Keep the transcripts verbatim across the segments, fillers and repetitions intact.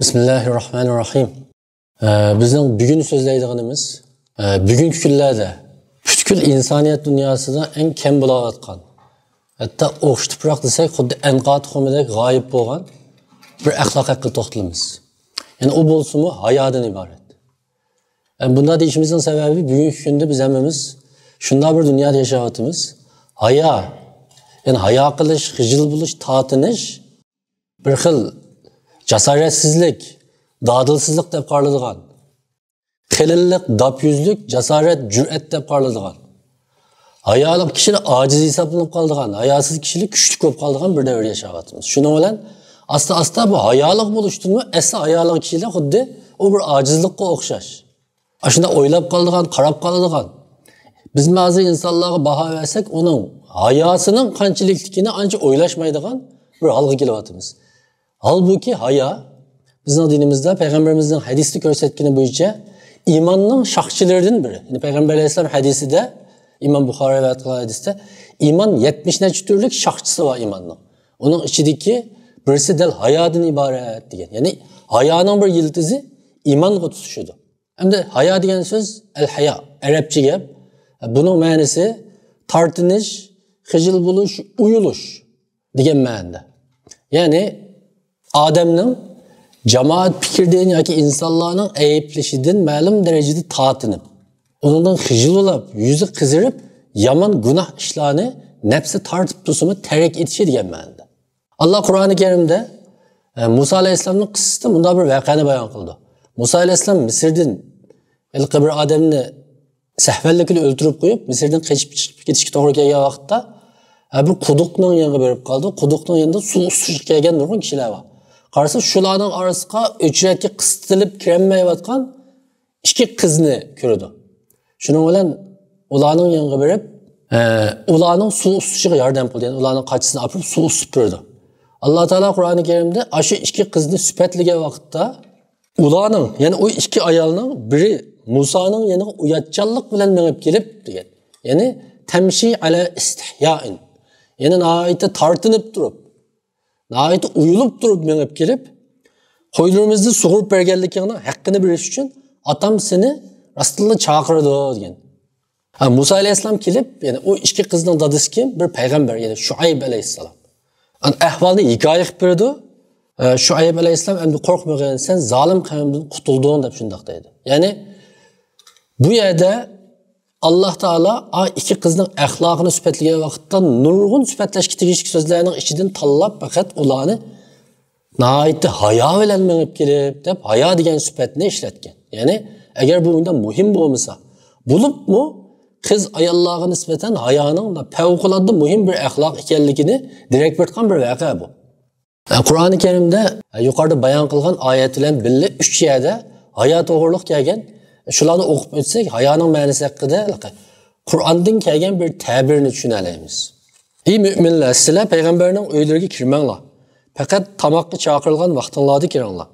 بىسمىللاھىررەھمانىررەھىم. ئە، بىزنىڭ بۈگۈن سۆزلەيدىغىنىمىز، ئە، بۈگۈنكى كۈنلەردە پۈتكۈل ئىنسانىيەت دۇنياسىدا ئەڭ كەم بولاۋاتقان، ھەتتا ئوخشىتىپراق دېسەك، خۇددى ئەنقا تۇخۇمىدەك غايىب بولغان بىر ئەخلاق ھەققىدە توختىلىمىز. يەنى ئۇ بولسىمۇ ھايادىن ئىبارەت. ئە، بۇنداق دېيىشىمىزنىڭ سەۋەبى، بۈگۈنكى كۈندە بىز ھەممىمىز شۇنداق بىر دۇنيادا ياشاۋاتىمىز. ھايا، يەنى ھايا قىلىش، خىجىل بولۇش، تارتىنىش، بىر خىل جاسارەتسىزلىك، دادىلسىزلىق دەپ قارىلىدىغان، قېلىنلىق، داپيۈزلۈك، جاسارەت، جۈرئەت دەپ قارىلىدىغان، ھايالىق كىشىلەر ئاجىز ھېسابلىنىپ قالىدىغان، ھاياسىز كىشىلەر كۈچلۈك بولۇپ قالىدىغان بىر دەۋردە ياشاۋاتىمىز. شۇنىڭ بىلەن ئاستا-ئاستا بۇ ھايالىق بولۇشتىنمۇ ئەسلى ھايالىق كىشىلەر خۇددى ئۇ بىر ئاجىزلىققا ئوخشاش. ئاشۇنداق ئويلاپ قالىدىغان، قاراپ قالىدىغان. بىز ھازىر ئىنسانلارغا باھا بەرسەك، ئۇنىڭ ھاياسىنىڭ قانچىلىكلىكىنى ئانچە ئويلاشمايدىغان بىر ھالغا كېلىۋاتىمىز. ھالبۇكى، ھايا بىزنىڭ دىنىمىزدا پەيغەمبىرىمىزنىڭ ھەدىسىدە كۆرسەتكىنى بويىچە ئىماننىڭ شاخچىلىرىدىن بىرى. يەنى پەيغەمبەر ئەلەيھىسسالام ھەدىسىدە، ئىمام بۇخارى رىۋايەت قىلغان ھەدىستە، ئىمان يەتمىش نەچچە تۈرلۈك شاخچىسى بار ئىماننىڭ. ئۇنىڭ ئىچىدىكى بىرسى دەل ھايادىن ئىبارەت دېگەن. يەنى ھايانىڭ بىر يىلتىزى ئىمانغا تۇتىشىدۇ. ئەمدى ھايا دېگەن سۆز، ئەل-ھايا، ئەرەبچە گەپ. بۇنىڭ مەنىسى تارتىنىش، خىجىل بولۇش، ئۇيىلىش دېگەن مەنىدە. يەنى ئادەمنىڭ جامائەت پىكرىدىن ياكى ئىنسانلارنىڭ ئەيىبلىشىدىن مەلۇم دەرىجىدە تارتىنىپ، ئۇنىڭدىن خىجىل بولاپ، يۈزى قىزىرىپ، يامان گۇناھ ئىشلارنى نەپسى تارتىپ تۇرسىمۇ تەرك ئېتىشى دېگەن مەنىدە. ئاللا قۇرئانى كەرىمدە، ئە، مۇسا ئەلەيھىسسالامنىڭ قىسسىسىدە مۇنداق بىر ۋەقەنى بايان قىلىدۇ. مۇسا ئەلەيھىسسالام مىسىردىن ھېلىقى بىر ئادەمنى سەھۋەنلىكىنى ئۆلتۈرۈپ قويۇپ، مىسىردىن قېچىپ چىقىپ كېتىشكە توغرا كەلگەن ۋاقىتتا، ھە، بىر قۇدۇقنىڭ يېنىغا بېرىپ قالىدۇ. قۇدۇقنىڭ يېنىدا سۇ ئۇسسۇشقا كەلگەن نۇرغۇن كىشىلەر بار. قارىسا، شۇلارنىڭ ئارىسىغا ئۆچرەتكە قىستىلىپ كىرەلمەيۋاتقان ئىككى قىزنى كۆرىدۇ. شۇنىڭ بىلەن ئۇلارنىڭ يېنىغا بېرىپ، ئە، ئۇلارنىڭ سۇ ئۇسسۇشىغا ياردەم قىلىدۇ. يەنى ئۇلارنىڭ قاچىسىنى ئاپىرىپ سۇ ئۇسسۇپ بېرىدۇ. ئاللا تائالا قۇرئانى كەرىمدە ئاشۇ ئىككى قىزنى سۈپەتلىگەن ۋاقىتتا، ئۇلارنىڭ، يەنى ئۇ ئىككى ئايالنىڭ بىرى مۇسانىڭ يېنىغا ئۇياتچانلىق بىلەن مېڭىپ كېلىپ دېگەن. يەنى تەمشى ئەلە ئىستىھيائىن. يەنى ناھايىتى تارتىنىپ تۇرۇپ، ناھايىتى ئۇيىلىپ تۇرۇپ مېڭىپ كېلىپ، «قويلىرىمىزنى سۇغۇرۇپ بەرگەنلىكىڭنىڭ ھەققىنى بېرىش ئۈچۈن ئاتام سېنى راستتىنلا چاقىرىدۇ» دېگەن. ھە، مۇسا ئەلەيھىسسالام كېلىپ، يەنى ئۇ ئىككى قىزنىڭ دادىسى كىم؟ بىر پەيغەمبەر، يەنى شۇئەيب ئەلەيھىسسالام. ئەھۋالنى ھېكايە قىلىپ بېرىدۇ. ئە، شۇئەيب ئەلەيھىسسالام، «ئەمدى قورقمىغىن، سەن زالىم قەۋمدىن قۇتۇلدۇڭ» دەپ شۇنداق دەيدۇ. يەنى بۇ يەردە ئاللا تائالا ئا ئىككى قىزنىڭ ئەخلاقىنى سۈپەتلىگەن ۋاقىتتا نۇرغۇن سۈپەتلەشكە تېگىشلىك سۆزلەرنىڭ ئىچىدىن تاللاپ پەقەت ئۇلارنى ناھايىتى ھايا بىلەن مېڭىپ كېلىپ دەپ ھايا دېگەن سۈپەتنى ئىشلەتكەن. يەنى ئەگەر بۇ مۇنداق مۇھىم بولمىسا، بولۇپمۇ قىز ئاياللارغا نىسبەتەن ھايانىڭ پەۋقۇلئاددە مۇھىم بىر ئەخلاق ئىكەنلىكىنى دېرەك بېرىدىغان بىر ۋەقە بۇ. قۇرئانى كەرىمدە يۇقىرىدا بايان قىلغان ئايەت بىلەن بىللە ئۈچ يەردە ھايا توغرۇلۇق كەلگەن. شۇلارنى ئوقۇپ ئۆتسەك، ھايانىڭ مەنىسى ھەققىدە قۇرئاندىن كەلگەن بىر تەبىرنى چۈشىنەلەيمىز. ئەي مۆمىنلەر، سىلەر پەيغەمبەرنىڭ ئۆيلىرىگە كىرمەڭلار. پەقەت تاماققا چاقىرىلغان ۋاقتىڭلاردا كىرىڭلار.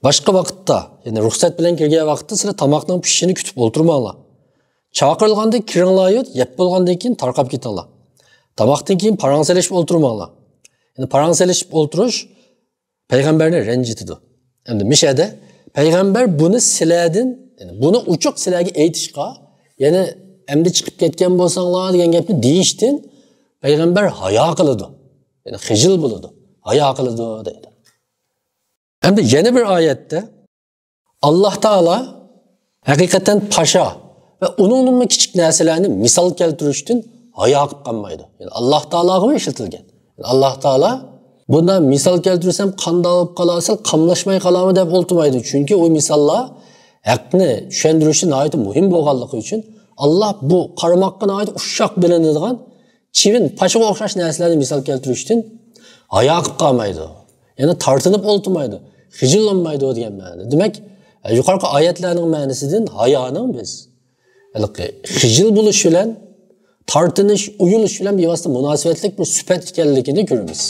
باشقا ۋاقىتتا، يەنى رۇخسەت بىلەن كىرگەن ۋاقىتتا سىلەر تاماقنىڭ پىشىشىنى كۈتۈپ ئولتۇرماڭلار. چاقىرىلغاندا كىرىڭلار، يەپ بولغاندىن كېيىن تارقاپ كېتىڭلار. تاماقتىن كېيىن پاراڭ سېلىشىپ ئولتۇرماڭلار. يەنى پاراڭ سېلىشىپ ئولتۇرۇش پەيغەمبەرنى رەنجىتىدۇ. ئەمدى مىشەدە پەيغەمبەر بۇنى سىلەردىن، يەنى بۇنى ئوچۇق سىلەرگە ئېيتىشقا، يەنى ئەمدى چىقىپ كەتكەن بولساڭلار دېگەن گەپنى دېيىشتىن پەيغەمبەر ھايا قىلىدۇ. يەنى خىجىل بولىدۇ، ھايا قىلىدۇ دەيدۇ. ئەمدى يەنە بىر ئايەتتە ئاللا تائالا ھەقىقەتەن پاشا ۋە ئۇنىڭدىنمۇ كىچىك نەرسىلەرنى مىسال كەلتۈرۈشتىن ھايا قىلىپ قالمايدۇ. يەنى ئاللا تائالاغىمۇ ئىشلىتىلگەن. يەنى ئاللا تائالا بۇندا مىسال كەلتۈرسەم قانداق بولۇپ قالار، سەل قاملاشماي قالارمۇ دەپ ئولتۇرمايدۇ. چۈنكى ئۇ مىساللار ھەقنى چۈشەندۈرۈشتە ناھايىتى مۇھىم بولغانلىقى ئۈچۈن ئاللا بۇ قارىماققا ناھايىتى ئۇششاق بىلىنىدىغان چىۋىن، پاشىغا ئوخشاش نەرسىلەرنى مىسال كەلتۈرۈشتىن ھايا قىلىپ قالمايدۇ. يەنى تارتىنىپ ئولتۇرمايدۇ، خىجىللانمايدۇ دېگەن مەنىدە. دېمەك، يۇقىرىقى ئايەتلەرنىڭ مەنىسىدىن ھايانىڭ بىز ھېلىقى خىجىل بولۇش بىلەن تارتىنىش، ئۇيۇلۇش بىلەن بىۋاسىتە مۇناسىۋەتلىك بىر سۈپەت ئىكەنلىكىنى كۆرىمىز.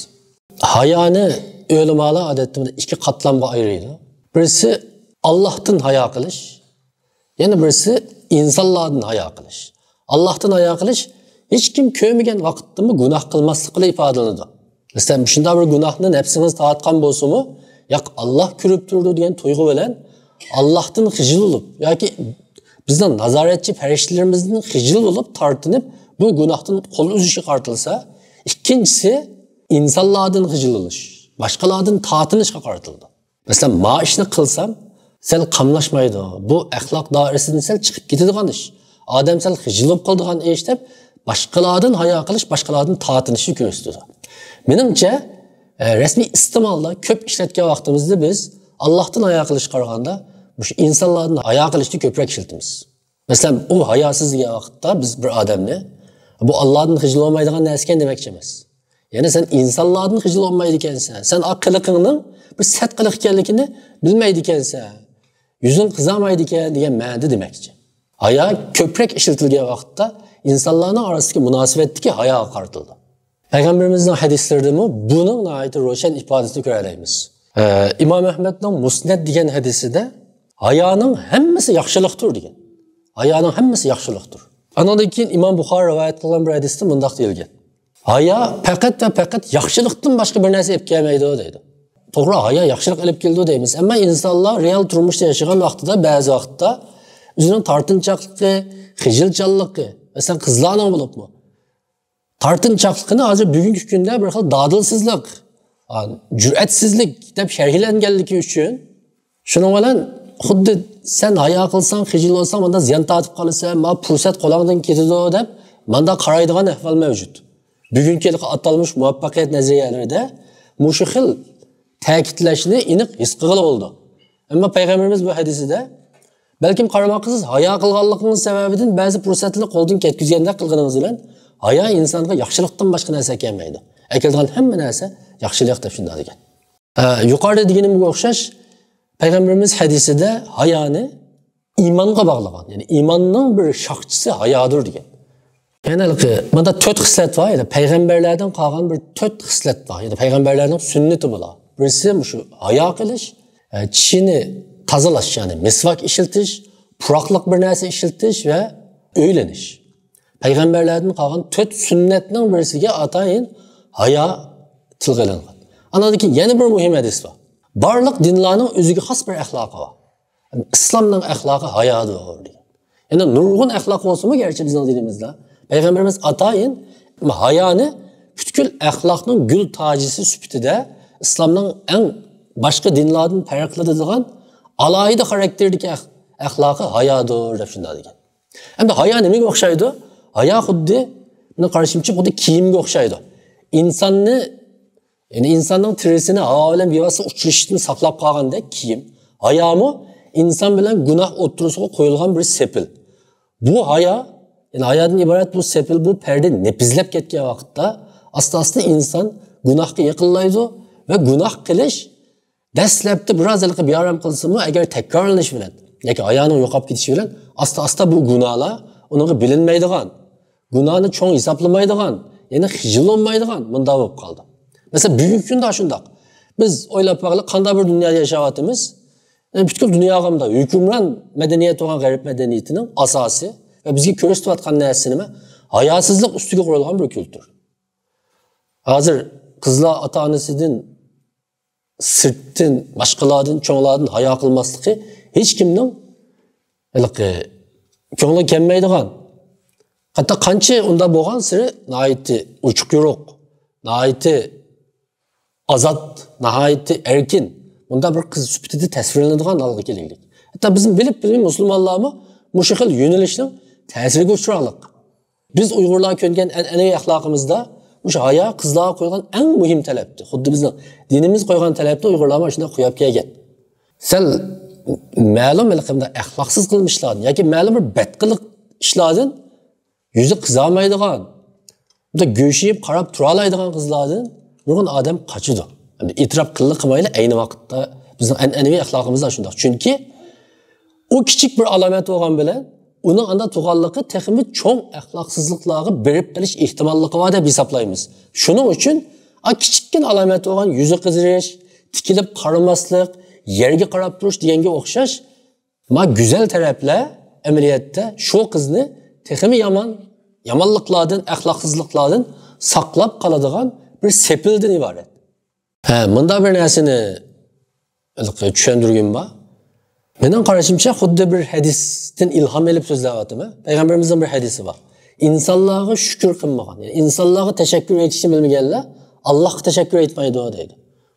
ھايانى ئۆلىمالار ئادەتتە بۇنى ئىككى قاتلامغا ئايرىيدۇ. بىرسى ئاللاھتىن ھايا قىلىش، يەنە بىرسى ئىنسانلاردىن ھايا قىلىش. ئاللاھتىن ھايا قىلىش ھېچكىم كۆرمىگەن ۋاقىتتىمۇ گۇناھ قىلماسلىق بىلەن ئىپادىلىنىدۇ. مەسىلەن، مۇشۇنداق بىر گۇناھنى نەپسىڭىز تارتقان بولسىمۇ، ياق، ئاللا كۆرۈپ تۇرىدۇ دېگەن تۇيغۇ بىلەن ئاللاھتىن خىجىل بولۇپ ياكى بىزنىڭ نازارەتچى پەرىشتىلىرىمىزدىن خىجىل بولۇپ تارتىنىپ، بۇ گۇناھتىن قول ئۈزۈشكە قارىتىلسا، ئىككىنچىسى ئىنسانلاردىن خىجىل بولۇش، باشقىلاردىن تارتىنىشقا قارىتىلىدۇ. مەسىلەن، ما ئىشنى قىلسام سەل قاملاشمايدۇ، بۇ ئەخلاق دائىرىسىدىن سەل چىقىپ كېتىدىغان ئىش، ئادەم سەل خىجىل بولۇپ قالىدىغان ئىش دەپ، باشقىلاردىن ھايا قىلىش، باشقىلاردىن تارتىنىشنى كۆرسىتىدۇ. مېنىڭچە، ئە، رەسمىي ئىستېمالدا كۆپ ئىشلەتكەن ۋاقتىمىزدا بىز ئاللاھتىن ھايا قىلىشقا قارىغاندا مۇشۇ ئىنسانلاردىن ھايا قىلىشنى كۆپرەك ئىشلىتىمىز. مەسىلەن، ئۇ ھاياسىز دېگەن ۋاقىتتا بىز بىر ئادەمنى، بۇ ئاللادىن خىجىل بولمايدىغان نەرسە ئىكەن دېمەكچى ئەمەس. يەنى سەن ئىنسانلاردىن خىجىل بولمايدىكەنسەن، سەن ئا قىلىقىڭنىڭ بىر سەت قىلىق ئىكەنلىكىنى بىلمەيدىكەنسەن، يۈزۈڭ قىزارمايدىكەن دېگەن مەنىدە دېمەكچى. ھايا كۆپرەك ئىشلىتىلگەن ۋاقىتتا ئىنسانلارنىڭ ئارىسىدىكى مۇناسىۋەتتىكى ھاياغا قارىتىلىدۇ. پەيغەمبىرىمىزنىڭ ھەدىسلىرىدىمۇ بۇنىڭ ناھايىتى روشەن ئىپادىسىنى كۆرەلەيمىز. ئە، ئىمام ئەھمەدنىڭ مۇسنەد دېگەن ھەدىسىدە ھايانىڭ ھەممىسى ياخشىلىقتۇر دېگەن. ھايانىڭ ھەممىسى ياخشىلىقتۇر. ئانىڭدىن كېيىن ئىمام بۇخارى رىۋايەت قىلغان بىر ھەدىستە مۇنداق دېيىلگەن: ھايا پەقەت ۋە پەقەت ياخشىلىقتىن باشقا بىر نەرسە ئېلىپ كەلمەيدۇ دەيدۇ. توغرا، ھايا ياخشىلىق ئېلىپ كېلىدۇ دەيمىز، ئەمما ئىنسانلار رېئال تۇرمۇشتا ياشىغان ۋاقتىدا بەزى ۋاقىتتا ئۆزىنىڭ تارتىنچاقلىقى، خىجىلچانلىقى، مەسىلەن، قىزلارنىڭ بولۇپمۇ تارتىنچاقلىقىنى ھازىر بۈگۈنكى كۈندە بىر خىل دادىلسىزلىق، ئا، جۈرئەتسىزلىك دەپ شەرھلەنگەنلىكى ئۈچۈن، شۇنىڭ بىلەن خۇددى سەن ھايا قىلساڭ، خىجىل بولساڭ، ماندا زىيان تارتىپ قالىسەن، ما پۇرسەت قولۇڭدىن كېتىدۇ دەپ ماندا قارايدىغان ئەھۋال مەۋجۇت. بۈگۈنكى ھېلىقى ئاتالمىش مۇۋەپپەقىيەت نەزەرىيەلىرىدە مۇشۇ خىل تەكىتلەشنى ئېنىق ھېس قىلغىلى بولىدۇ. ئەمما پەيغەمبىرىمىز بۇ ھەدىسىدە، بەلكىم قارىماققا سىز ھايا قىلغانلىقىڭىز سەۋەبىدىن بەزى پۇرسەتلەرنى قولدىن كەتكۈزگەندەك قىلغىنىڭىز بىلەن، ھايا ئىنسانغا ياخشىلىقتىن باشقا نەرسە ئەكەلمەيدۇ. ئەكېلىدىغان ھەممە نەرسە ياخشىلىق دەپ شۇنداق دېگەن. ئە، يۇقىرىدا دېگىنىمگە ئوخشاش، پەيغەمبىرىمىز ھەدىسىدە ھايانى ئىمانغا باغلىغان، يەنى ئىماننىڭ بىر شاخچىسى ھايادۇر دېگەن. يەنە ھېلىقى، مۇندا تۆت خىسلەت بار، يەنى پەيغەمبەرلەردىن قالغان بىر تۆت خىسلەت بار، يەنى پەيغەمبەرلەرنىڭ سۈننىتى بۇلار. بىرسى مۇشۇ ھايا قىلىش، ئە، چىشىنى تازىلاش، يەنى مىسۋاك ئىشلىتىش، پۇراقلىق بىر نەرسە ئىشلىتىش ۋە ئۆيلىنىش. پەيغەمبەرلەردىن قالغان تۆت سۈننەتنىڭ بىرسىگە ئاتايىن ھايا تىلغا ئېلىنغان. ئاندىن كېيىن يەنە بىر مۇھىم ھەدىس بار. بارلىق دىنلارنىڭ ئۆزىگە خاس بىر ئەخلاقى بار. ئىسلامنىڭ ئەخلاقى ھايادۇر دېگەن. يەنى نۇرغۇن ئەخلاق بولسىمۇ گەرچە بىزنىڭ دىنىمىزدا، پەيغەمبىرىمىز ئاتايىن ھايانى پۈتكۈل ئەخلاقنىڭ گۈل تاجىسى سۈپىتىدە ئىسلامنىڭ ئەڭ باشقا دىنلاردىن پەرقلىنىدىغان ئالاھىدە خاراكتېردىكى ئەخ-، ئەخلاقى ھايادۇر دەپ شۇنداق دېگەن. ئەمدى ھايا نېمىگە ئوخشايدۇ؟ ھايا خۇددى، مېنىڭ قارىشىمچە، خۇددى كىيىمگە ئوخشايدۇ. ئىنساننى، يەنى ئىنساننىڭ تېرىسىنى ھاۋا بىلەن بىۋاسىتە ئۇچرىشىشتىن ساقلاپ قالغاندەك كىيىم. ھايامۇ ئىنسان بىلەن گۇناھ ئوتتۇرىسىغا قويۇلغان بىر سېپىل. بۇ ھايا، يەنى ھايادىن ئىبارەت بۇ سېپىل، بۇ پەردە نېپىزلەپ كەتكەن ۋاقىتتا ئاستا-ئاستا ئىنسان گۇناھقا يېقىنلايدۇ ۋە گۇناھ قىلىش دەسلەپتە بىراز ھېلىقى بىئارام قىلسىمۇ، ئەگەر تەكرارلىنىشى بىلەن ياكى ھايانىڭ يوقاپ كېتىشى بىلەن ئاستا-ئاستا بۇ گۇناھلار ئۇنىڭغا بىلىنمەيدىغان، گۇناھنى چوڭ ھېسابلىمايدىغان، يەنى خىجىل بولمايدىغان مۇنداق بولۇپ قالدى. مەسىلەن، بۈگۈنكى كۈندە شۇنداق. بىز ئويلاپ باقايلى، قانداق بىر دۇنيادا ياشاۋاتىمىز؟ يەنى پۈتكۈل دۇنياغا مۇنداق ھۆكۈمران مەدەنىيەت بولغان غەرب مەدەنىيىتىنىڭ ئاساسى ۋە بىزگە كۆرسىتىۋاتقان نەرسىسى نېمە؟ ھاياسىزلىق ئۈستىگە قۇرۇلغان بىر كۈلتۈر. ھازىر قىزلار ئاتا-ئانىسىدىن سىرتتىن، باشقىلاردىن، چوڭلاردىن ھايا قىلماسلىقى ھېچكىمنىڭ ھېلىقى كۆڭلىگە كەلمەيدىغان. ھەتتا قانچە ئۇنداق بولغانسېرى ناھايىتى ئوچۇق يورۇق، ناھايىتى ئازاد، ناھايىتى ئەركىن، بۇنداق بىر قىز سۈپىتىدە تەسۋىرلىنىدىغان ھالغا كېلىگلىك. ھەتتا بىزمۇ بىلىپ بىلمەي مۇسۇلمانلارمۇ مۇشۇ خىل يۆنىلىشنىڭ تەسىرىگە ئۇچراقلىق. بىز ئۇيغۇرلار كۆنگەن ئەنئەنىۋى ئەخلاقىمىزدا مۇشۇ ھايا قىزلارغا قويغان ئەڭ مۇھىم تەلەپتى. خۇددى بىزنىڭ دىنىمىز قويغان تەلەپنى ئۇيغۇرلارمۇ شۇنداق قويۇپ كەلگەن. سەل مەلۇم ھېلىقى ئەخلاقسىز قىلمىشلاردىن ياكى مەلۇم بىر بەتقىلىق ئىشلاردىن يۈزى قىزارمايدىغان، بۇنداق گۆشىيىپ قاراپ تۇرالايدىغان قىزلاردىن نۇرغۇن ئادەم قاچىدۇ. ئەمدى ئېتىراپ قىللا قىلمايلا، ئەينى ۋاقىتتا بىزنىڭ ئەنئەنىۋى ئەخلاقىمىزدا شۇنداق. چۈنكى ئۇ كىچىك بىر ئالامەت بولغان بىلەن، ئۇنىڭ ئاندا تۇغانلىقى تېخىمۇ چوڭ ئەخلاقسىزلىقلارغا بېرىپ قېلىش ئېھتىماللىقى بار دەپ ھېسابلايمىز. شۇنىڭ ئۈچۈن ئا كىچىككىنە ئالامەت بولغان يۈزى قىزىرىش، تىكىلىپ قارىماسلىق، يەرگە قاراپ تۇرۇش دېگەنگە ئوخشاش ما گۈزەل تەرەپلەر ئەمەلىيەتتە شۇ قىزنى تېخىمۇ يامان، يامانلىقلاردىن، ئەخلاقسىزلىقلاردىن ساقلاپ قالىدىغان بىر سېپىلدىن ئىبارەت. ھە، مۇنداق بىر نەرسىنى ھېلىقى چۈشەندۈرگۈم بار. مېنىڭ قارىشىمچە، خۇددى بىر ھەدىستىن ئىلھام ئېلىپ سۆزلەۋاتىمەن. پەيغەمبىرىمىزنىڭ بىر ھەدىسى بار. ئىنسانلارغا شۈكۈر قىلمىغان، يەنى ئىنسانلارغا تەشەككۈر ئېيتىشنى بىلمىگەنلەر ئاللاھقا تەشەككۈر ئېيتمايدۇ دەيدۇ.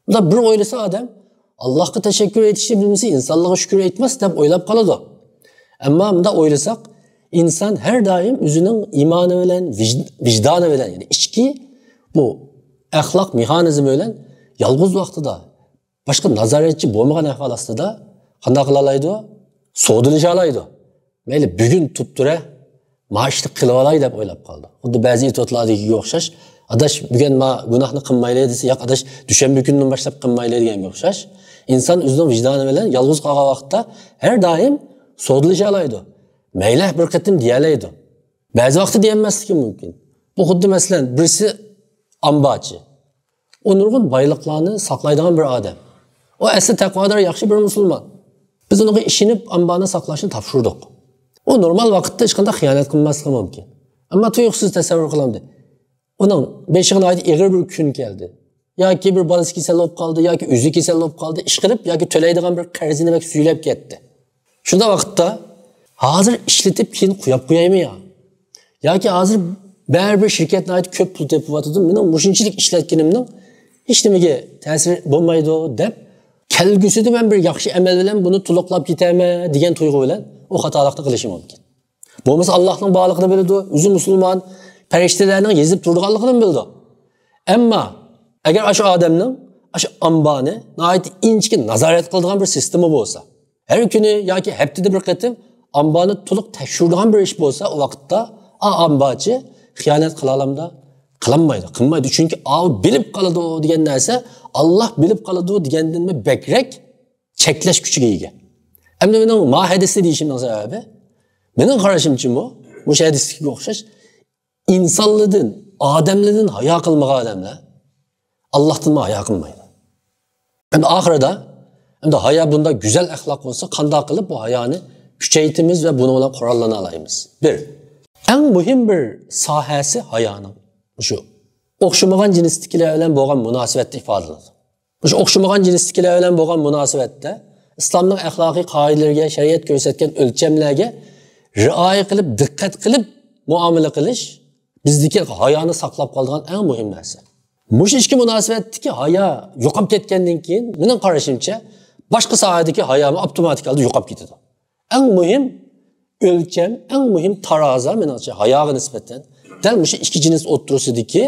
بۇنداق بىر ئويلىسا ئادەم، ئاللاھقا تەشەككۈر ئېيتىشنى بىلمىسە، ئىنسانلارغا شۈكۈر ئېيتماس دەپ ئويلاپ قالىدۇ. ئەمما مۇنداق ئويلىساق، ئىنسان ھەر دائىم ئۆزىنىڭ ئىمانى بىلەن، ۋىج-، ۋىجدانى بىلەن، يەنى ئىچكى بۇ ئەخلاق مېخانىزمى بىلەن يالغۇز ۋاقتىدا باشقا نازارەتچى بولمىغان ئەھۋال ئاستىدا قانداق قىلالايدۇ؟ سودىلىشالايدۇ. مەيلى، بۈگۈن تۇپتۇرە ما ئىشنى قىلىۋالاي دەپ ئويلاپ قالىدۇ. خۇددى بەزى ئېتوتلاردىكىگە ئوخشاش، ئاداش، بۈگۈن ما گۇناھنى قىلمايلى دېسە، ياق ئاداش، دۈشەنبە كۈنىدىن باشلاپ قىلمايلى دېگەنگە ئوخشاش. ئىنسان ئۆزىنىڭ ۋىجدانى بىلەن يالغۇز قالغان ۋاقىتتا ھەر دائىم سودىلىشالايدۇ. مەيلى، بىر قېتىم دېيەلەيدۇ. بەزى ۋاقىتتا دېيەلمەسلىكى مۇمكىن. بۇ خۇددى مەسىلەن، بىرسى ئامبارچى. ئۇ نۇرغۇن بايلىقلارنى ساقلايدىغان بىر ئادەم. ئۇ ئەسلى تەقۋادار، ياخشى بىر مۇسۇلمان. بىز ئۇنىڭغا ئىشىنىپ ئامبارنى ساقلاشنى تاپشۇردۇق. ئۇ نورمال ۋاقىتتا ھېچقانداق خىيانەت قىلماسلىقى مۇمكىن. ئەمما تۇيۇقسىز تەسەۋۋۇر قىلامدۇ؟ ئۇنىڭ بېشىغا ناھايىتى ئېغىر بىر كۈن كەلدى. ياكى بىر بالىسى كېسەل بولۇپ قالدى، ياكى ئۆزى كېسەل بولۇپ قالدى، ئىشقىلىپ ياكى تۆلەيدىغان بىر قەرزىنى بەك سۈيلەپ كەتتى. شۇنداق ۋاقىتتا ھازىر ئىشلىتىپ كېيىن قويۇپ قويايمۇ يا؟ ياكى ھازىر بەرىبىر شىركەت ناھايىتى كۆپ پۇل تېپىۋاتىدۇ، مېنىڭ مۇشۇنچىلىك ئىشلەتكىنىمنىڭ ھېچنېمىگە تەسىرى بولمايدۇ دەپ، كەلگۈسىدە مەن بىر ياخشى ئەمەل بىلەن بۇنى تولۇقلاپ كېتەرمەن دېگەن تۇيغۇ بىلەن ئۇ خاتالىقنى قىلىشى مۇمكىن. بولمىسا ئاللاھنىڭ بارلىقىنى بىلىدۇ، ئۆزى مۇسۇلمان، پەرىشتىلەرنىڭ يېزىپ تۇرىدىغانلىقىنى بىلىدۇ. ئەمما ئەگەر ئاشۇ ئادەمنىڭ ئاشۇ ئامبارنى ناھايىتى ئىنچىكە نازارەت قىلىدىغان بىر سىستېما بولسا، ھەر كۈنى ياكى ھەپتىدە بىر قېتىم ئامبارنى تولۇق تەكشۈرىدىغان بىر ئىش بولسا، ئۇ ۋاقىتتا ئا ئامبارچى خىيانەت قىلالامدا؟ قىلالمايدۇ، قىلمايدۇ. چۈنكى ئاۋۇ بىلىپ قالىدۇ دېگەن نەرسە، ئاللاھ بىلىپ قالىدۇ دېگەندىنمۇ بەكرەك چەكلەش كۈچىگە ئىگە. ئەمدى مېنىڭ ما ھەدىسنى دېيىشىمنىڭ سەۋەبى، مېنىڭ قارىشىمچىمۇ، مۇشۇ ھەدىستىكىگە ئوخشاش، ئىنسانلاردىن، ئادەملەردىن ھايا قىلمىغان ئادەملەر ئاللاھتىنمۇ ھايا قىلمايدۇ. ئەمدى ئاخىرىدا، ئەمدى ھايا بۇنداق گۈزەل ئەخلاق بولسا، قانداق قىلىپ بۇ ھايانى كۈچەيتىمىز ۋە بۇنىڭ بىلەن قوراللىنالايمىز؟ بىر، ئەڭ مۇھىم بىر ساھەسى ھايانىڭ مۇشۇ ئوخشىمىغان جىنستىكىلەر بىلەن بولغان مۇناسىۋەتتە ئىپادىلىنىدۇ. مۇشۇ ئوخشىمىغان جىنستىكىلەر بىلەن بولغان مۇناسىۋەتتە ئىسلامنىڭ ئەخلاقىي قائىدىلىرىگە، شەرىئەت كۆرسەتكەن ئۆلچەملەرگە رىئايە قىلىپ، دىققەت قىلىپ مۇئامىلە قىلىش بىزدىكى ھايانى ساقلاپ قالىدىغان ئەڭ مۇھىم نەرسە. مۇشۇ ئىككى مۇناسىۋەتتىكى ھايا يوقاپ كەتكەندىن كېيىن، مېنىڭ قارىشىمچە، باشقا ساھەدىكى ھايامۇ ئاپتوماتىك ھالدا يوقاپ كېتىدۇ. ئەڭ مۇھىم ئۆلچەم، ئەڭ مۇھىم تارازا، مېنىڭچە، ھاياغا نىسبەتەن دەل مۇشۇ ئىككى جىنس ئوتتۇرىسىدىكى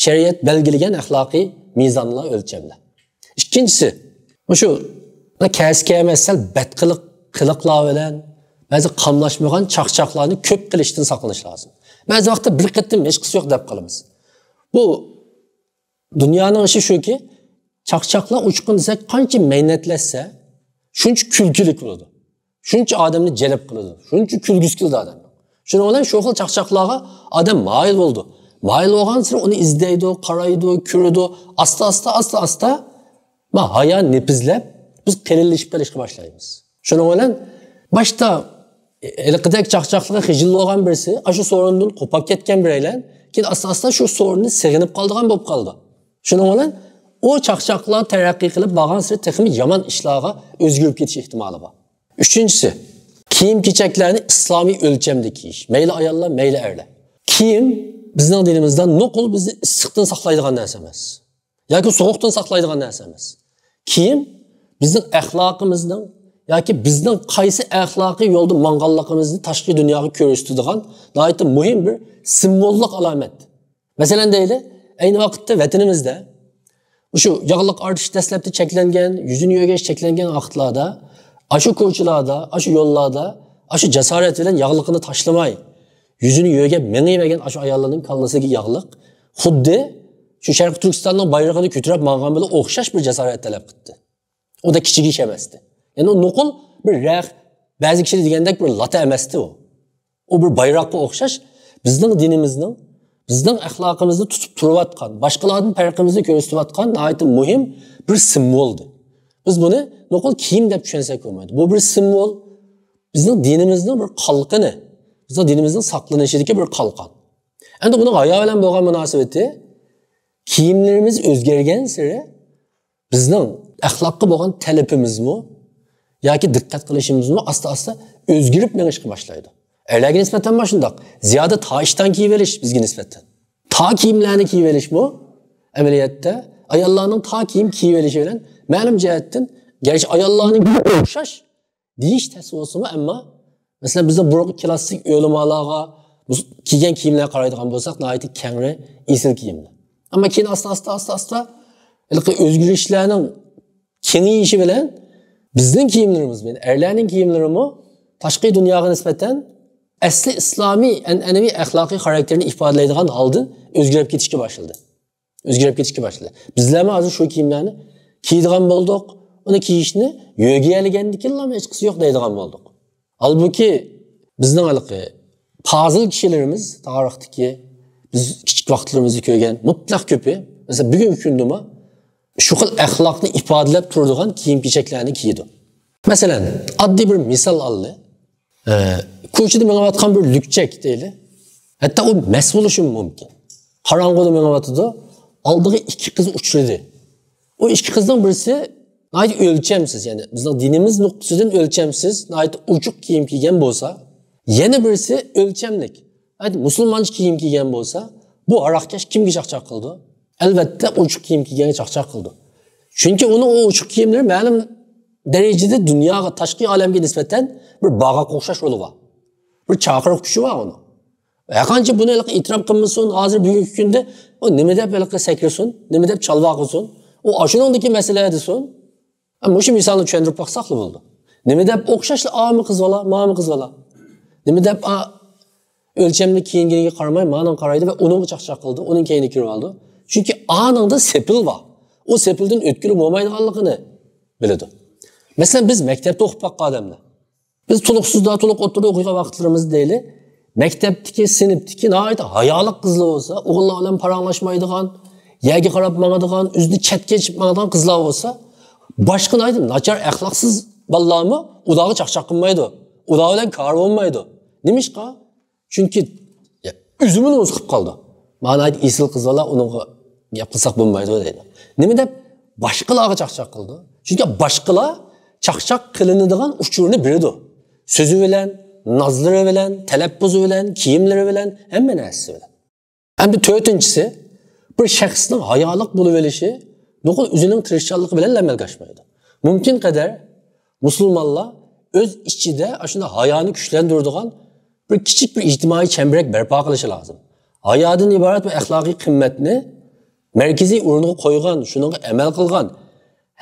شەرىئەت بەلگىلىگەن ئەخلاقىي مىزانلار، ئۆلچەملەر. ئىككىنچىسى، مۇشۇ كەسكە ئەمەس، سەل بەت قىلىق، قىلىقلار بىلەن بەزى قاملاشمىغان چاقچاقلارنى كۆپ قىلىشتىن ساقلىنىش لازىم. بەزى ۋاقىتتا بىر قېتىم ھېچقىسى يوق دەپ قالىمىز. بۇ دۇنيانىڭ ئىشى شۇكى، چاقچاقلار ئۇچقۇن دېسەك، قانچە مەينەتلەشسە، شۇنچە كۈلكىلىك بولىدۇ. شۇنچە ئادەمنى جەلپ قىلىدۇ. شۇنچە كۈلگۈسى كېلىدۇ ئادەمنىڭ. شۇنىڭ بىلەن شۇ خىل چاقچاقلارغا ئادەم مايىل بولىدۇ. مايىل بولغانسېرى ئۇنى ئىزدەيدۇ، قارايدۇ، كۆرىدۇ. ئاستا، ئاستا، ئاستا، ئاستا، ما ھايا نېپىزلەپ، بىز قېلىنلىشىپ قېلىشقا باشلايمىز. شۇنىڭ بىلەن باشتا ھېلىقىدەك چاقچاقلىققا خىجىل بولغان بىرسى، ئاشۇ سورۇندىن قوپاپ كەتكەن بىرەيلەن، كېيىن ئاستا-ئاستا شۇ سورۇننى سېغىنىپ قالىدىغان بولۇپ قالىدۇ. شۇنىڭ بىلەن ئۇ چاقچاقلار تەرەققىي قىلىپ بارغانسېرى تېخىمۇ يامان ئىشلارغا ئۆزگىرىپ كېتىش ئېھتىمالى بار. ئۈچىنچىسى، كىيىم-كېچەكلەرنى ئىسلامىي ئۆلچەمدە كىيىش. مەيلى ئاياللار، مەيلى ئەرلەر. كىيىم بىزنىڭ دىنىمىزدا نوقۇل بىزنى ئىسسىقتىن ساقلايدىغان نەرسە ئەمەس. ياكى سوغۇقتىن ساقلايدىغان نەرسە ئەمەس. كىيىم بىزنىڭ ئەخلاقىمىزنىڭ ياكى بىزنىڭ قايسى ئەخلاقىي يولدا ماڭغانلىقىمىزنى تاشقى دۇنياغا كۆرسىتىدىغان ناھايىتى مۇھىم بىر سىمۋوللۇق ئالامەت. مەسىلەن دەيلى، ئەينى ۋاقىتتا ۋەتىنىمىزدە مۇشۇ ياغلىق ئارتىش دەسلەپتە چەكلەنگەن، يۈزىنى يۆگەش چەكلەنگەن ۋاقىتلاردا ئاشۇ كوچىلاردا، ئاشۇ يوللاردا، ئاشۇ جاسارەت بىلەن ياغلىقىنى تاشلىماي، يۈزىنى يۆگەپ مېڭىۋەرگەن ئاشۇ ئاياللارنىڭ كاللىسىگە ياغلىق خۇددى شۇ شەرقىي تۈركىستاننىڭ بايرىقىنى كۆتۈرۈپ ماڭغان بىلەن ئوخشاش بىر جاسارەت تەلەپ قىلدى. ئۇ دا كىچىك ئىش ئەمەستى. يەنى ئۇ نوقۇل بىر رەخ، بەزى كىشىلەر دېگەندەك بىر لاتا ئەمەستى ئۇ. ئۇ بىر بايراققا ئوخشاش، بىزنىڭ دىنىمىزنىڭ، بىزنىڭ ئەخلاقىمىزنى تۇتۇپ تۇرۇۋاتقان، باشقىلاردىن پەرقىمىزنى كۆرسىتىۋاتقان ناھايىتى مۇھىم بىر سىمۋولدى. بىز بۇنى نوقۇل كىيىم دەپ چۈشەنسەك بولمايدۇ. بۇ بىر سىمۋول، بىزنىڭ دىنىمىزنىڭ بىر قالقىنى، بىزنىڭ دىنىمىزنىڭ ساقلىنىشىدىكى بىر قالقان. ئەمدى بۇنىڭ ھايا بىلەن بولغان مۇناسىۋىتى، كىيىملىرىمىز ئۆزگەرگەنسېرى بىزنىڭ ئەخلاققا بولغان تەلىپىمىزمۇ ياكى دىققەت قىلىشىمىزمۇ ئاستا-ئاستا ئۆزگىرىپ مېڭىشقا باشلايدۇ. ئەرلەرگە نىسبەتەن مانا شۇنداق. زىيادە تاشتان كىيىۋېلىش بىزگە نىسبەتەن. تا كىيىملەرنى كىيىۋېلىشمۇ ئەمەلىيەتتە ئاياللارنىڭ تا كىيىم كىيىۋېلىشى بىلەن مەلۇم جەھەتتىن، گەرچە ئاياللارنىڭكىگە ئوخشاش دېيىش تەس بولسىمۇ، ئەمما مەسىلەن، بىزنىڭ بۇرۇنقى كلاسسىك ئۆلىمالارغا بۇ كىيگەن كىيىملەرگە قارايدىغان بولساق، ناھايىتى كەڭرى، ئېسىل كىيىملەر. ئەمما كېيىن ئاستا، ئاستا، ئاستا، ئاستا ھېلىقى ئۆزگىرىشلەرنىڭ كېڭىيىشى بىلەن بىزنىڭ كىيىملىرىمىز، يەنى ئەرلەرنىڭ كىيىملىرىمۇ تاشقى دۇنياغا نىسبەتەن ئەسلى ئىسلامىي ئەنئەنىۋى ئەخلاقىي خاراكتېرنى ئىپادىلەيدىغان ھالدا ئۆزگىرىپ كېتىشكە باشلىدى. ئۆزگىرىپ كېتىشكە باشلىدى. بىزلەرمۇ ھازىر شۇ كىيىملەرنى كىيىدىغان بولدۇق. ئۇنى كىيىشنى يۆگىيەلىگەندىكىنلا ھېچقىسى يوق دەيدىغان بولدۇق. ھالبۇكى، بىزنىڭ ھېلىقى پازىل كىشىلىرىمىز، تارىختىكى، بىز كىچىك ۋاقىتلىرىمىزدا كۆرگەن مۇتلەق كۆپى، مەسىلەن، بۈگۈنكى كۈندىمۇ شۇ خىل ئەخلاقنى ئىپادىلەپ تۇرىدىغان كىيىم-كېچەكلەرنى كىيىدۇ. مەسىلەن، ئاددىي بىر مىسال ئالدى. ئە، كوچىدا مېڭىۋاتقان بىر لۈكچەك دەيلى. ھەتتا ئۇ مەست بولۇشى مۇمكىن. قاراڭغۇدا مېڭىۋاتىدۇ. ئالدىغا ئىككى قىز ئۇچرىدى. ئۇ ئىككى قىزنىڭ بىرسى ناھايىتى ئۆلچەمسىز، يەنى بىزنىڭ دىنىمىز نۇقتىسىدىن ئۆلچەمسىز، ناھايىتى ئوچۇق كىيىم كىيگەن بولسا، يەنە بىرسى ئۆلچەملىك، ناھايىتى مۇسۇلمانچە كىيىم كىيگەن بولسا، بۇ ھاراقكەش كىمگە چاقچاق قىلىدۇ؟ ئەلۋەتتە، ئوچۇق كىيىم كىيگەنگە چاقچاق قىلىدۇ. چۈنكى ئۇنىڭ ئۇ ئوچۇق كىيىملىرى مەلۇم دەرىجىدە دۇنياغا، تاشقى ئالەمگە نىسبەتەن بىر باغاققا ئوخشاش رولى بار. بىر چاقىرىق كۈچى بار ئۇنىڭ. ھەرقانچە بۇنى ھېلىقى ئېتىراپ قىلمىسۇن، ھازىر بۈگۈنكى كۈندە ئۇ نېمە دەپ ھېلىقى سەكرىسۇن، نېمە دەپ چالۋاق قىلسۇن، ئۇ ئاشۇنىڭدىكى مەسىلە دېسۇن. ھە، مۇشۇ مىسالنى چۈشەندۈرۈپ باقساقلا بولىدۇ. نېمە دەپ ئوخشاشلا، ئامۇ قىز بالا، مامۇ قىز بالا. نېمە دەپ، ئا، ئۆلچەملىك كىيىنگىنىگە قارىماي، مانىڭغا قارايدۇ ۋە ئۇنىڭغا چاقچاق قىلىدۇ، ئۇنىڭ كەينىگە كىرىۋالىدۇ. چۈنكى ئانىڭدا سېپىل بار. ئۇ سېپىلدىن ئۆتكىلى بولمايدىغانلىقىنى بىلىدۇ. مەسىلەن، بىز مەكتەپتە ئوقۇپ باققان ئادەملەر. بىز تولۇقسىزدا، تولۇق ئوتتۇرىدا ئوقۇيدىغان ۋاقىتلىرىمىزدا دەيلى، مەكتەپتىكى، سىنىپتىكى ناھايىتى ھايالىق قىزلار بولسا، ئوغۇللار بىلەن پاراڭلاشمايدىغان، يەرگە قاراپ ماڭىدىغان، ئۆزىنى چەتكە ئېچىپ ماڭىدىغان قىزلار بولسا، باشقا ناھايىتى ناچار ئەخلاقسىز بالىلارمۇ ئۇلارغا چاقچاق قىلمايدۇ. ئۇلار بىلەن كارى بولمايدۇ. نېمىشقا؟ چۈنكى، يا، ئۆزىمۇ نومۇس قىلىپ قالىدۇ. مانا ئېسىل قىز بالا، ئۇنىڭغا گەپ قىلساق بولمايدۇ دەيدۇ. نېمە دەپ؟ باشقىلارغا چاقچاق قىلىدۇ. چۈنكى باشقىلار چاقچاق قىلىنىدىغان ئۇچۇرنى بېرىدۇ. سۆزى بىلەن، نازلىرى بىلەن، تەلەپپۇزى بىلەن، كىيىملىرى بىلەن، ھەممە نەرسىسى بىلەن. ئەمدى تۆتىنچىسى، بىر شەخسنىڭ ھايالىق بولۇۋېلىشى نوقۇل ئۆزىنىڭ تىرىشچانلىقى بىلەن ئەمەلگە ئاشمايدۇ. مۇمكىن قەدەر مۇسۇلمانلار ئۆز ئىچىدە ئاشۇنداق ھايانى كۈچلەندۈرىدىغان بىر كىچىك بىر ئىجتىمائىي چەمبىرەك بەرپا قىلىشى لازىم. ھايادىن ئىبارەت بۇ ئەخلاقىي قىممەتنى مەركىزىي ئورۇنغا قويغان، شۇنىڭغا ئەمەل قىلغان،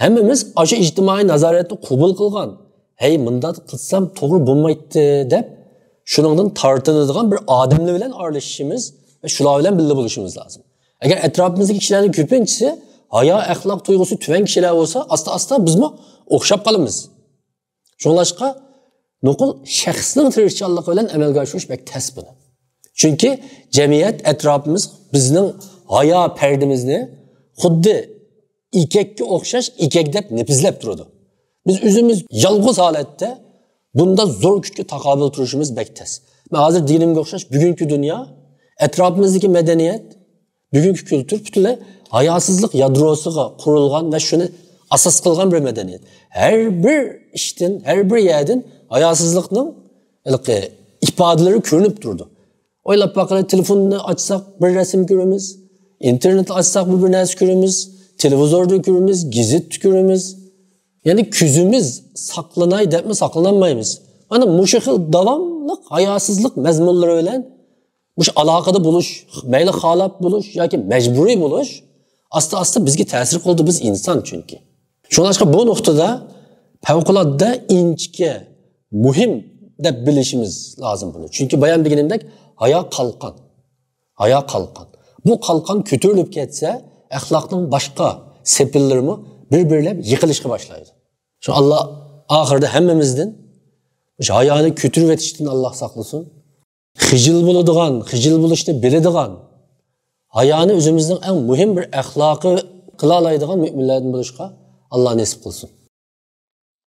ھەممىمىز ئاشۇ ئىجتىمائىي نازارەتنى قوبۇل قىلغان، ھەي، مۇنداق قىلسام توغرا بولمايتتى دەپ، شۇنىڭدىن تارتىنىدىغان بىر ئادەملەر بىلەن ئارىلىشىشىمىز ۋە شۇلار بىلەن بىللە بولۇشىمىز لازىم. ئەگەر ئەتراپىمىزدىكى كىشىلەرنىڭ كۆپىنچىسى ھايا، ئەخلاق تۇيغۇسى تۆۋەن كىشىلەر بولسا، ئاستا-ئاستا بىزمۇ ئوخشاپ قالىمىز. شۇڭلاشقا، نوقۇل شەخسنىڭ تىرىشچانلىقى بىلەن ئەمەلگە ئاشۇرۇش بەك تەس بۇنى. چۈنكى جەمئىيەت، ئەتراپىمىز بىزنىڭ ھايا پەردىمىزنى خۇددى ئېكەككە ئوخشاش ئېكەك دەپ نېپىزلەپ تۇرىدۇ. بىز ئۆزىمىز يالغۇز ھالەتتە بۇنداق زور كۈچكە تاقابىل تۇرۇشىمىز بەك تەس. مەن ھازىر دېگىنىمگە ئوخشاش، بۈگۈنكى دۇنيا، ئەتراپىمىزدىكى مەدەنىيەت، بۈگۈنكى كۈلتۈر پۈتۈنلەي ھاياسىزلىق يادروسىغا قۇرۇلغان ۋە شۇنى ئاساس قىلغان بىر مەدەنىيەت. ھەر بىر ئىشتىن، ھەر بىر يەردىن ھاياسىزلىقنىڭ ھېلىقى ئىپادىلىرى كۆرۈنۈپ تۇرىدۇ. ئويلاپ باققىلى، تېلېفوننى ئاچساق، بىر رەسىم كۆرىمىز، ئىنتېرنېتنى ئاچساق، بىر، بىر نەرسە كۆرىمىز، تېلېۋىزوردا كۆرىمىز، گېزىتتە كۆرىمىز. يەنى كۆزىمىز ساقلىناي دەپمۇ ساقلىنالمايمىز. مانا مۇشۇ خىل داۋاملىق ھاياسىزلىق مەزمۇنلىرى بىلەن مۇشۇ ئالاقىدە بولۇش، مەيلى خالاپ بولۇش ياكى مەجبۇرىي بولۇش ئاستا-ئاستا بىزگە تەسىر قىلىدۇ، بىز ئىنسان چۈنكى. شۇڭلاشقا بۇ نۇقتىدا پەۋقۇلئاددە ئىنچىكە مۇھىم دەپ بىلىشىمىز لازىم بۇنى. چۈنكى بايام دېگىنىمدەك، ھايا قالقان. ھايا قالقان. بۇ قالقان كۆتۈرۈلۈپ كەتسە، ئەخلاقنىڭ باشقا سېپىللىرىمۇ بىر-بىرلەپ يىقىلىشقا باشلايدۇ. شۇ ئاللا ئاخىرىدا ھەممىمىزدىن مۇشۇ ھايانى كۆتۈرۈۋېتىشتىن ئاللا ساقلىسۇن. خىجىل بولىدىغان، خىجىل بولۇشنى بىلىدىغان، ھايانى ئۆزىمىزنىڭ ئەڭ مۇھىم بىر ئەخلاقى قىلالايدىغان مۆمىنلەردىن بولۇشقا ئاللا نېسىپ قىلسۇن.